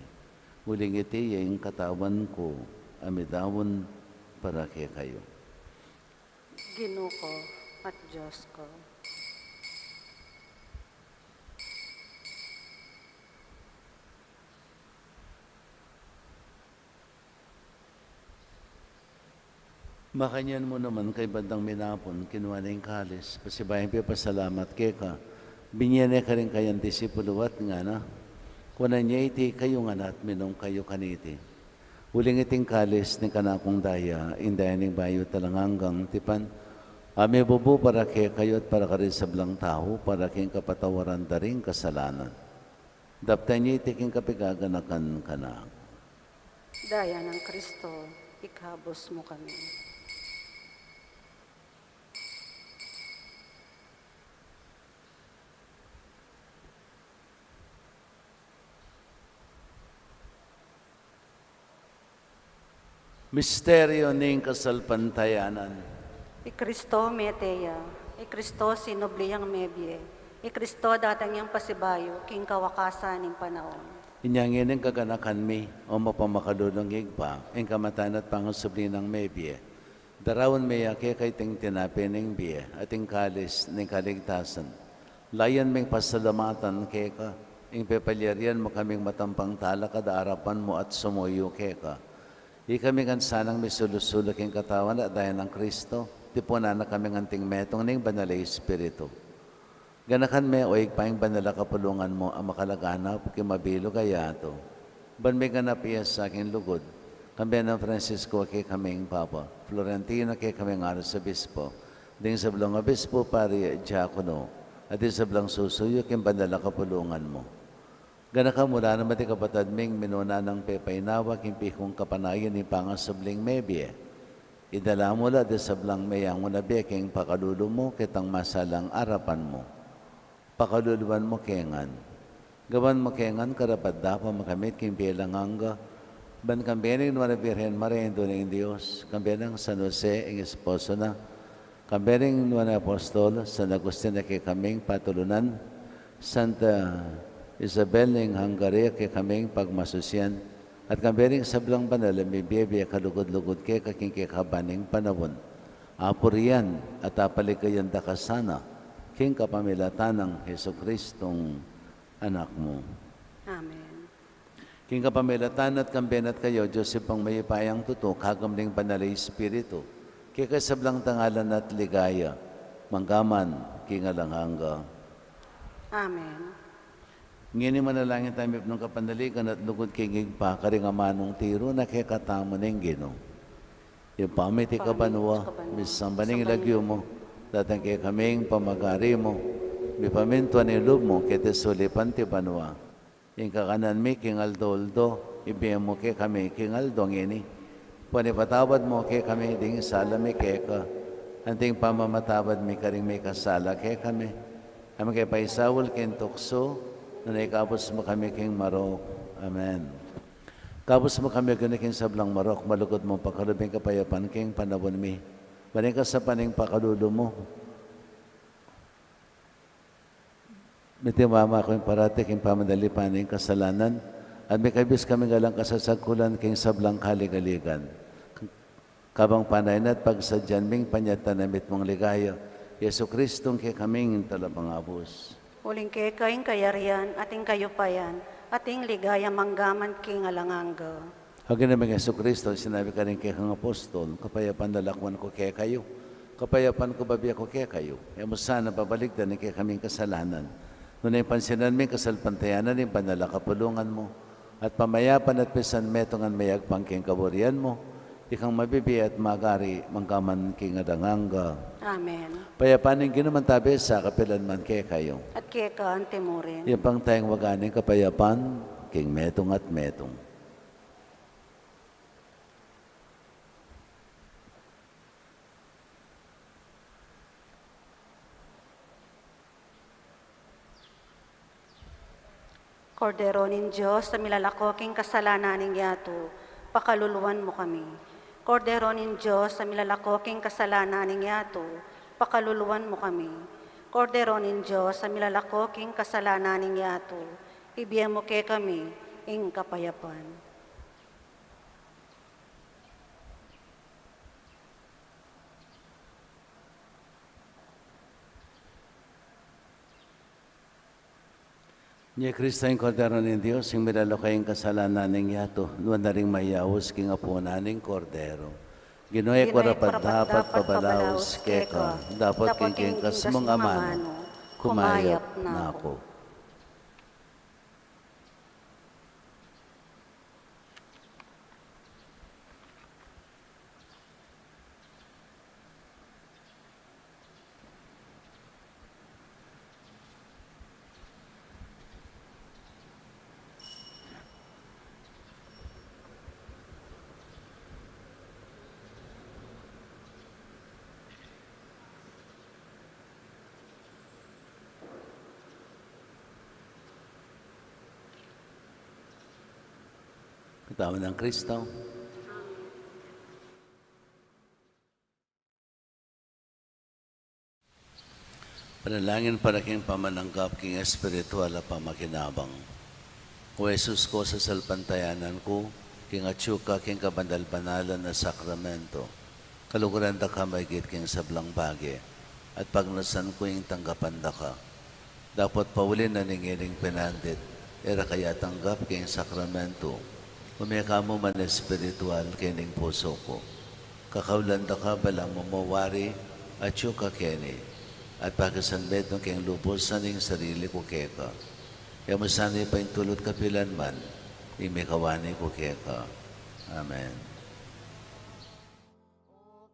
uling iti ya ing katawan ku a midaun para kekayu. Ginu ku at Dios ku. Makanyan mu naman, kaybat dang minapun, kinua ne ing kalis, pasibayu yang pepasalamat keka, binie ne karing kayang disipulu at ngana: Kunan ye iti ikayu ngan at minum kayu kaniti, uling iti ing kalis ning kanakung daya, ing daya ning bayu at alang anggang tipan, a mibubu para kekayu at para karing sablang tau, para king kapatawaran da ring kasalanan. Daptan ye iti king kapaganakan kanaku. Daya nang Kristo, ikabus mu kami. Misteryu ning kasalpantayanan. I Kristo mete ya, i Kristo sinubli yang mebie, i Kristo datang yang pasibayu king kawakasan ning panaun. Inya ngeni kaganakan mi, o mapamakalulung Ibpa, ing kamatayan at pangasubli nang mebie, daraun mi ya keka iting tinape ning bie at ing kalis ning kaligtasan. Layan ming pasalamatan keka ing pepalyarian mu kaming matampang talakad arapan mu at sumuyu keka. Ikami ngan sanang misulu-sulu king katawan at daya nang Kristo, tipunan na kaming anting metung ning Banal a Espiritu. Ganakan me, o Ibpa, ing banal a kapulungan mu a makalaganap king mabilug a yatu, ban miganap ya sa king lugud, kambe nang Francisco a kekaming Papa, Florentino a kekaming Arsobispo, ding sablang obispo, pari, diakono, at ding sablang susuyu king banal a kapulungan mu. Ganakan mu la naman ding kapatad ming minuna nang pepainawa king pikung kapanayan ning pangasubling mebie. Idala mu la ding sablang meyangu na bie king pakalulu mu, ketang masalang arapan mu. Pakaluluan mu ke ngan. Gawan mu ke ngan karapat-dapat makamit king bie alang angga, ban kambe ning Nuan a Birhen Maria, Indu ning Dios, kambe nang San Jose, ing esposo na, kambe ning Nuan a Apostol, San Agustin a kekaming patulunan, Santa Isabel ning Hungary a kekaming pagmasusian, at kambe ning sablang banal a mibie-bie kalugud-lugud keka king kekaban ning panaun. Apurian at apaligayan da ka sana, king kapamilatan nang Jesucristong Anak mu. Amen. King kapamilatan na at kambe na at kaya, Dios Ibpang mayupayang tutu, kagum ning Banal a Espiritu, keka ing sablang dangalan at ligaya, mangga man king alang angga. Amen. Ngeni manalangin tamu, mipnung kapanaligan at lugud king Ibpa, karing amanung tiru na kekatamu ning Ginu. Ibpa mi, atiu ka banua, misamban ya ing lagyu mu, datang kekami ing pamagari mu, Mipamintuan ing lub mu keti sulip anti banua. Ing kakanan mi king aldo-aldo ibie mu kekami king aldo ngeni. Ampon ipatawad mu kekami ding sala mi keka, anti ing pamamatawad mi karing mikasala kekami. E mu ke paisaul king tuksu, nune ikabus mu kami king marok. Amen. Kabus mu kami, O Ginu, king sablang marok, malugud mung pakalub ing kapayapan king panaun mi. Ban king kasapan ning pakalulu mu, mitiwama kami parati king pamanalipan ning kasalanan, at mikabus kami king alang kasasagkulan king sablang kaligaligan. Kabang panayan at pagsadyan ming panyatang na mitmung ligaya, Jesucristo, ing kekaming talapangabus. Uling keka ing kayarian, at ing kayupayan, at ing ligaya manggaman king alang angga. O Ginu ming Jesucristo, sinabi mu karing kekang apostol, kapayapan lalakwan ku kekayu, kapayapan ku bibie ku kekayu. E mu sana babalikdan ing kekaming kasalanan, nune pansinan mu ing kasalpantayanan ning banal a kapulungan mu, at pamayapan at pisanmetungan mayagpang king kaburian mu, ikang mabibie at magari manggaman king alang angga. Amen. Ing kapayapan ning Ginu mantabi sa kapilan man kekayu. At keka anti murin. Ipangtayang waga ning kapayapan king metung at metung. Kordero ning Dios, a milalako king kasalanan ning yatu, pakaluluan mu kami. Kordero ning Dios, a milalako king kasalanan ning yatu, pakaluluan mu kami. Kordero ning Dios, a milalako king kasalanan ning yatu, ibie mu kekami ing kapayapan. Ini i Kristo, ing Kordero ning Dios, ing milalako king kasalanan ning yatu. Nuan na ring mayaus king apunan ning Kordero. Ginu, e ku karapat-dapat pabalaus keka, dapot king kekang inggas mung amanu, kumayap na ku. Katawan nang Kristo. Panalangin para king pamananggap king espiritual a pamakinabang. O Jesus ku, sasalpantayanan ku king atyu ka king kabanal-banalan a sakramento, kaluguran da ka maigit king sablang bage, at pagnasan ku ing tanggapan da ka. Dapot pauli na ning ining pinandit, e ra ka ya tanggap king sakramento, ume ka mu man espiritual king pusu ku. Kakaulan da ka balang mumawari atyu ka keni, at pakisanmetung keng lubus ing sarili ku keka. E mu sana paintulut kapilan man ing mikawani ku keka. Amen. O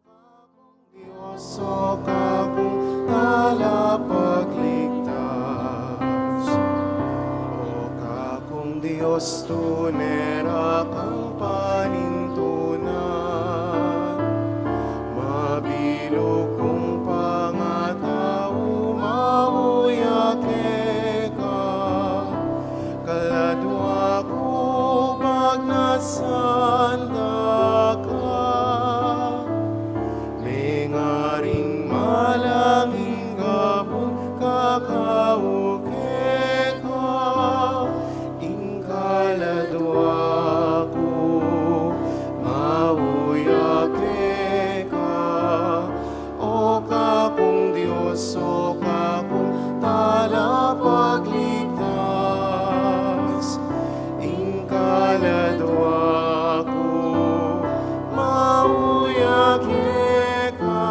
Dios, o Kakung Talapagligtas, o Kakung Dios, tune ra kang panintunan, mabilug kung pangatau mauya keka, kaladua ku pagnasan da ka. Mengaring malanging gabun kakau keka, ing kaladua ku mauya keka. O Kakung Dios, o Kakung Talapagligtas, ing kaladua ku mauya keka.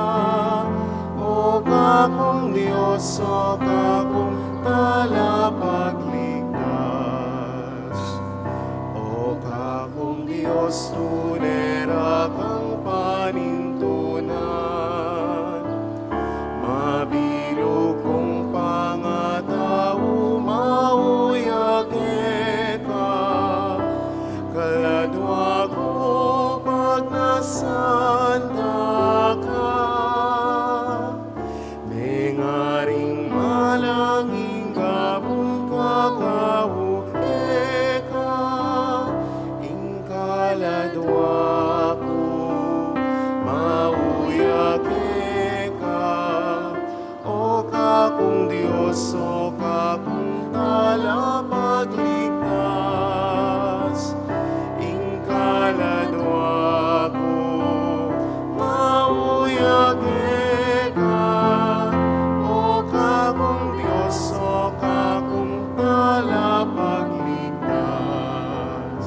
O Kakung Dios, o Kakung Talapagligtas, o Kakung Dios, tune ra kang panintunan, mabilug kung panga Dua ku pagnasan da ka, mengaring malanging gabung kakau keka, ing kaladua ku mauya keka. O kakung Dios, o kakung talapagligtas, ing kaladua ku mauya keka. O kakung Dios, o kakung talapagligtas,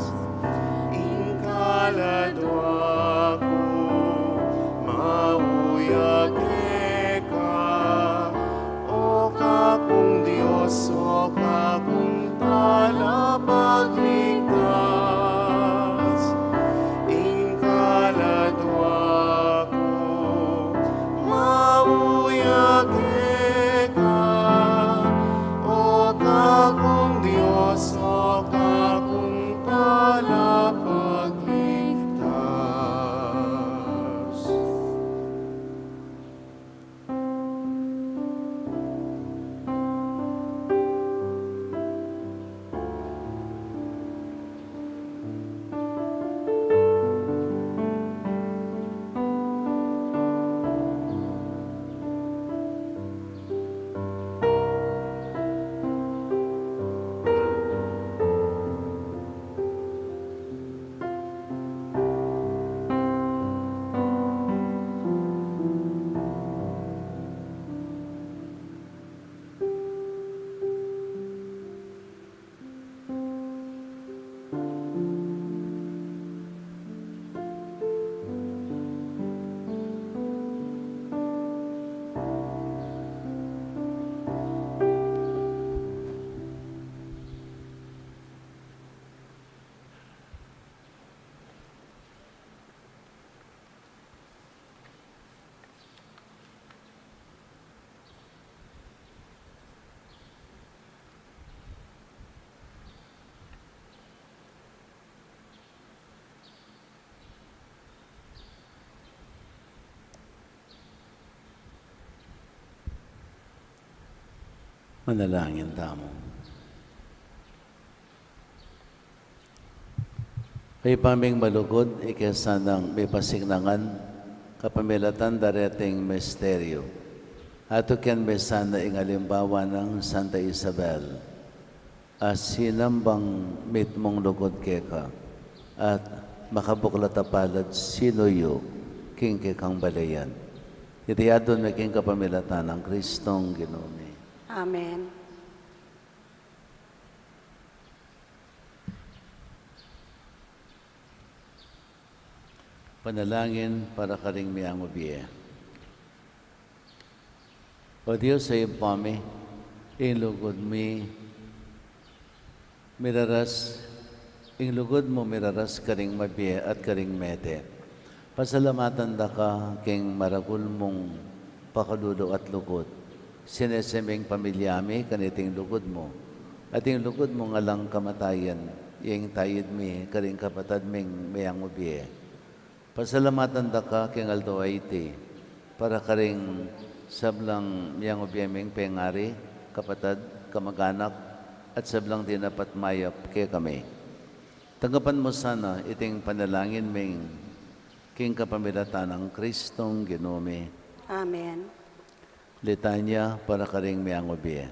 ing kaladua ku mauya keka. O kakung Dios, o kakung talapagligtas, ing kaladua ku mauya keka. O kakung Dios, o kakung talapagligtas. Manalangin tamu. Ibpa ming malugud, ika sanang mipasiknangan kapamilatan da reting misteryu. Atuken mi sana ing alimbawa nang Santa Isabel, a sinambang mitmung lugud keka, at makabuklat a palad sinuyu king kekang balayan. Iti adwan mi king kapamilatan nang Kristong Ginu mi. Amen. Panalangin para karing meangu bie. O Dios a Ibpa mi, ing lugud mi miraras, ing lugud mu miraras karing mabie at karing mete. Pasalamatan da ka king maragul mung pakalulu at lugud. Sinese ming pamilya mi kaniting lugud mu, at ing lugud mung alang kamatayan, ing tayud mi karing kapatad ming meangu bie. Pasalamatan da ka king aldo a iti para karing sablang meangu bie ming pengari, kapatad, kamaganak, at sablang dinapat mayap kekami. Tanggapan mu sana iting panalangin ming king kapamilatan nang Kristong Ginu mi. Amen. Litanya para karing meangu bie.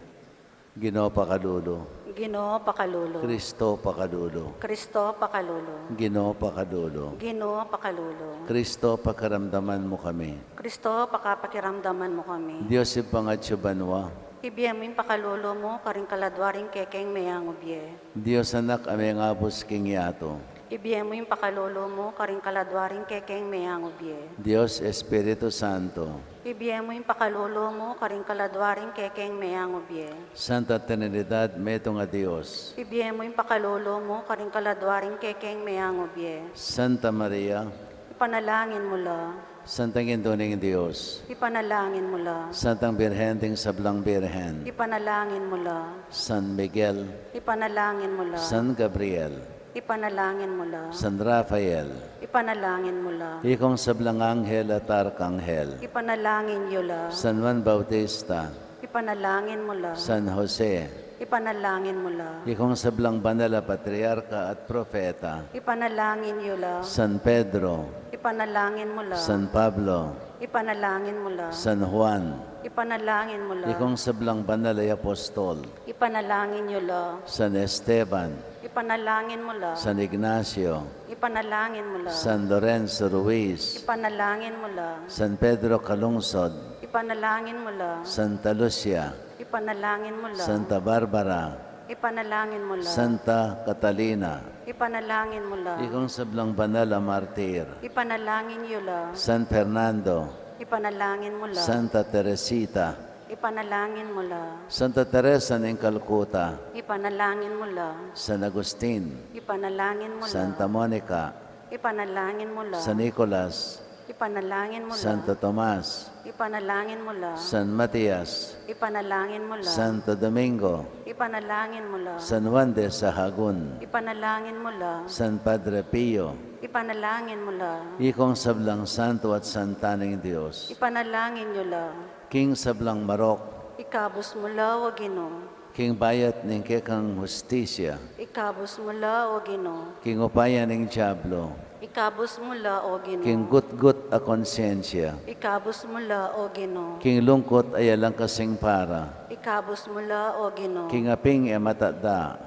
Ginu pakalulu. Ginu pakalulu. Kristo pakalulu. Kristo pakalulu. Ginu pakalulu. Ginu pakalulu. Kristo pakiramdaman mu kami. Kristo pakapakiramdaman mu kami. Dios Ibpa ngatsu banua. Ibie mu ing pakalulu mu karing kaladua ring kekeng meangu bie. Dios Anak a mengabus king yatu. Ibie mu ing pakalulu mu karing kaladua ring kekeng meangu bie. Dios Espiritu Santo. Ibie mu ing pakalulu mu karing kaladua ring kekeng meangu bie. Santa Trinidad, metung a Dios. Ibie mu ing pakalulu mu karing kaladua ring kekeng meangu bie. Santa Maria. Ipanalangin mu la. Santang Indu ning Dios. Ipanalangin mu la. Santang Birhen ding sablang birhen. Ipanalangin mu la. San Miguel. Ipanalangin mu la. San Gabriel. Ipanalangin mu la. San Rafael. Ipanalangin mu la. Ikong sablang anghel at arkanghel. Ipanalangin yu la. San Juan Bautista. Ipanalangin mu la. San Jose. Ipanalangin mu la. Ikong sablang banal a patriarka at propeta. Ipanalangin yu la. San Pedro. Ipanalangin mu la. San Pablo. Ipanalangin mu la. San Juan. Ipanalangin mu la. Ikong sablang banal a apostol. Ipanalangin yu la. San Esteban. Ipanalangin mu la. San Ignacio. Ipanalangin mu la. San Lorenzo Ruiz. Ipanalangin mu la. San Pedro Calungsod. Ipanalangin mu la. Santa Lucia. Ipanalangin mu la. Santa Barbara. Ipanalangin mu la. Santa Catalina. Ipanalangin mu la. Ikong sablang banal a martir. Ipanalangin yu la. San Fernando. Ipanalangin mu la. Santa Teresita. Ipanalangin mu la. Santa Teresa ning Calcutta. Ipanalangin mu la. San Agustin. Ipanalangin mu la. Santa Monica. Ipanalangin mu la. San Nicolas. Ipanalangin mu la. Santo Tomas. Ipanalangin mu la. San Matias. Ipanalangin mu la. Santo Domingo. Ipanalangin mu la. San Juan de Sahagun. Ipanalangin mu la. San Padre Pio. Ipanalangin mu la. Ikong sablang santo at santa ning Dios. Ipanalangin yu la. King sablang marok. Ikabus mu la, O Ginu. King bayat ning kekang hustisya. Ikabus mu la, O Ginu. King upaya ning diablo. Ikabus mu la, O Ginu. King gutgut a konsyensya. Ikabus mu la, O Ginu. King lungkut a alang kasing para. Ikabus mu la, O Ginu. King aping e matadda.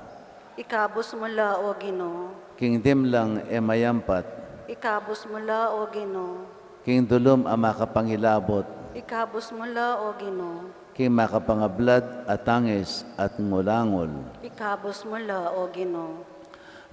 Ikabus mu la, O Ginu. King dimlang e mayampat. Ikabus mu la, O Ginu. King dulum a makapangilabut. Ikabus mu la, O Ginu. King makapangablad a tangis at ngulangul. Ikabus mu la, O Ginu.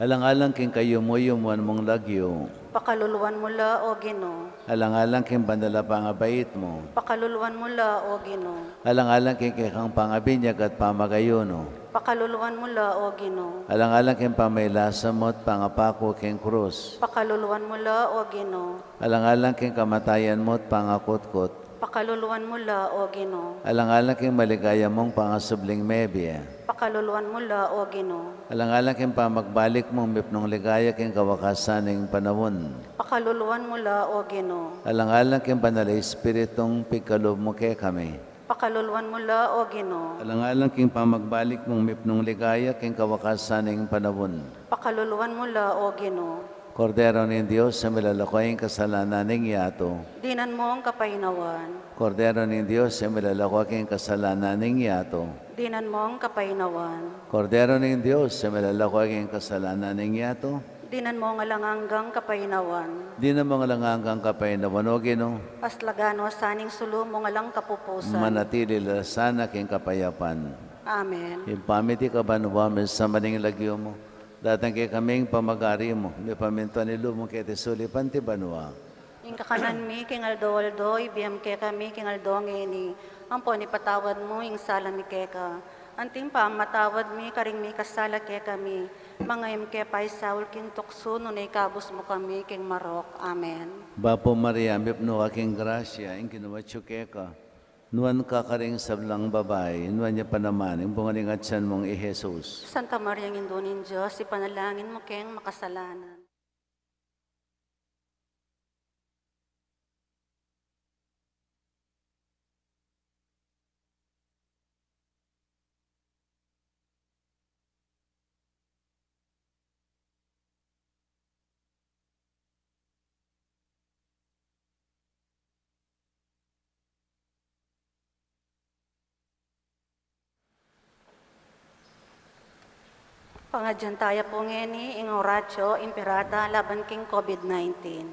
Alang-alang king kayumu-yumuan mung lagyu. Pakaluluan mu la, O Ginu. Alang-alang king banal a pangabait mu. Pakaluluan mu la, O Ginu. Alang-alang king kekang pangabinyag at pamagayunu. Pakaluluan mu la, O Ginu. Alang-alang king pamailasa mu at pangapaku king krus. Pakaluluan mu la, O Ginu. Alang-alang king kamatayan mu at pangakutkut. Pakaluluan mu la, O Ginu. Alang-alang king maligaya mung pangasubling mebie. Pakaluluan mu la, O Ginu. Alang-alang king pamagbalik mung mipnung ligaya king kawakasan ning panaun. Pakaluluan mu la, O Ginu. Alang-alang king banal a Espiritung pigkalub mu kekami. Pakaluluan mu la, O Ginu. Alang-alang king pamagbalik mung mipnung ligaya king kawakasan ning panaun. Pakaluluan mu la, O Ginu. Kordero ning Dios, a milalako king kasalanan ning yatu. Dinan mu ing kapainawan. Kordero ning Dios, a milalako king kasalanan ning yatu. Dinan mu ing kapainawan. Kordero ning Dios, a milalako king kasalanan ning yatu. Dinan mu ing alang anggang kapainawan. Dinan mu ing alang anggang kapainawan, O Ginu. Paslagan no sa ning sulu mu ing alang kapupusan. Manatili la sana king kapayapan. Amen. Ing pamiti ka banua, misamban ing lagyu mu. Datang kekami ing pamagari mu, mipamintuan ing lub mu keti sulip anti banua. Ing kakanan mi king aldo-aldo, ibie mu kekami king aldo ngeni, ampon ipatawad mu ing sala mi keka, anti ing pamamatawad mi karing mikasala kekami, manga e mu ke paisaul king tuksu, nune ikabus mu kami king marok. Amen. Bapu Maria, mipnu ka king grasya, ing Ginu atyu keka, nuan ka karing sablang babai, nuan ya pa naman ing bunga ning atyan mung i Jesus. Santa Maria, Indu ning Dios, ipanalangin mu keng makasalanan. Pangadyan taya pu ngeni ing Oratio Imperata laban king COVID nineteen.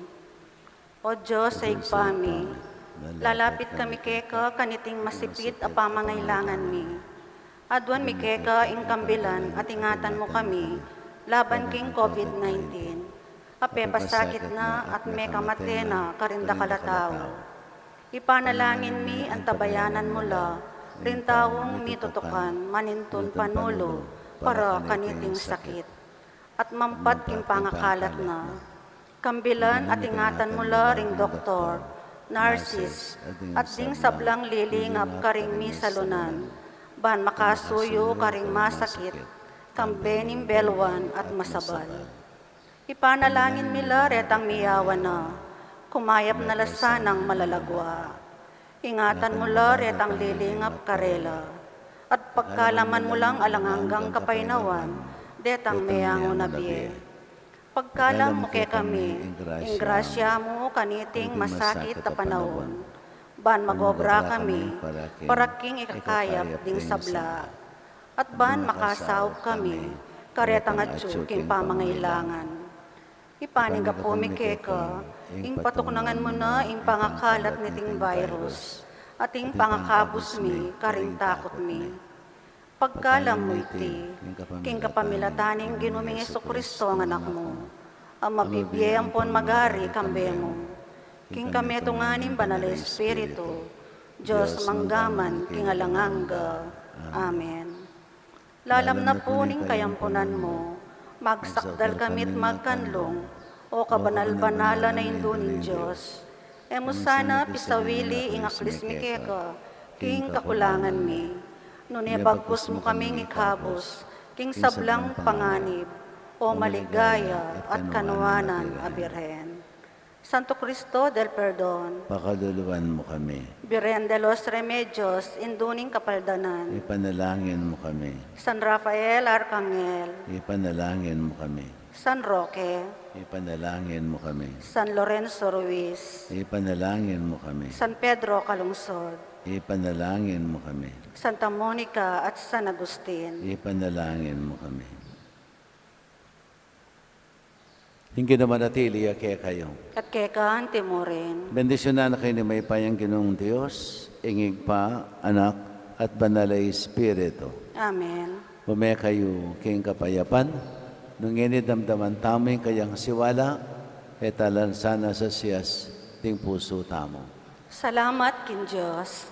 O Dios, a Ibpa mi, lalapit kami keka kaniting masipit a pamangailangan mi. Aduan mi keka ing kambilan at ingatan mu kami laban king COVID nineteen. A pepasakit na at mekamate na karing dakal a tau. Ipanalangin mi antabayanan mu la ring taung mitutukan manintun panulu para kaniting sakit at mampat king pangakalat na. Kambilan at ingatan mu la ring doktor, narsis, at ding sablang lilingap karing misalunan, ban makasuyu karing masakit tambe ning belwan at masabal. Ipanalangin mi la retang miyawan na, kumayap na la sanang malalagwa. Ingatan mu la retang lilingap karela, at pagkaluban mu lang alang anggang kapaynawan detang meyangu na bie. Pagkaluban mu kekami ing grasya mu kaniting masakit a panaun, ban mag-obra kami para king ikakayap ding sabla, at ban makasaup kami karetang atyu king pamangailangan. Ipanyawad mi keka ing patuknangan mu na ing pangakalat niting virus at ing pangakabus mi karing takut mi. Pagkaluban mu iti, king kapamilatan ning Ginu ming Jesucristo a Anak mu, a mabibie ampon magari kambe mu, king kametungan ning Banal a Espiritu, Dios mangga man king alang angga. Amen. Lalam na pu ning kayampunan mu, magsakdal kami't magkanlung, O kabanal-banalan a Indu ning Dios. E mu sana pisawili ing aklis mi keka king kakulangan mi, nune bagkus mu kaming ikabus king sablang panganib, O maligaya at kanuanan a Birhen. Santo Cristo del Perdon, pakaluluan mu kami. Birhen de los Remedios, Indu ning Kapaldanan, ipanalangin mu kami. San Rafael Arcangel, ipanalangin mu kami. San Roque, ipanalangin mu kami. San Lorenzo Ruiz, ipanalangin mu kami. San Pedro Calungsod, ipanalangin mu kami. Santa Monica at San Agustin, ipanalangin mu kami. Ing Ginu manatili ya kekayu. At keka anti mu rin. Bendisyunan na kayu ning mayupayang Ginung Dios, ing Ibpa, Anak, at Banal a Espiritu. Amen. Ume kayu king kapayapan, nung ngeni damdaman tamu ing kayang siwala, e tala sana sasiyas ding pusu tamu. Salamat king Dios.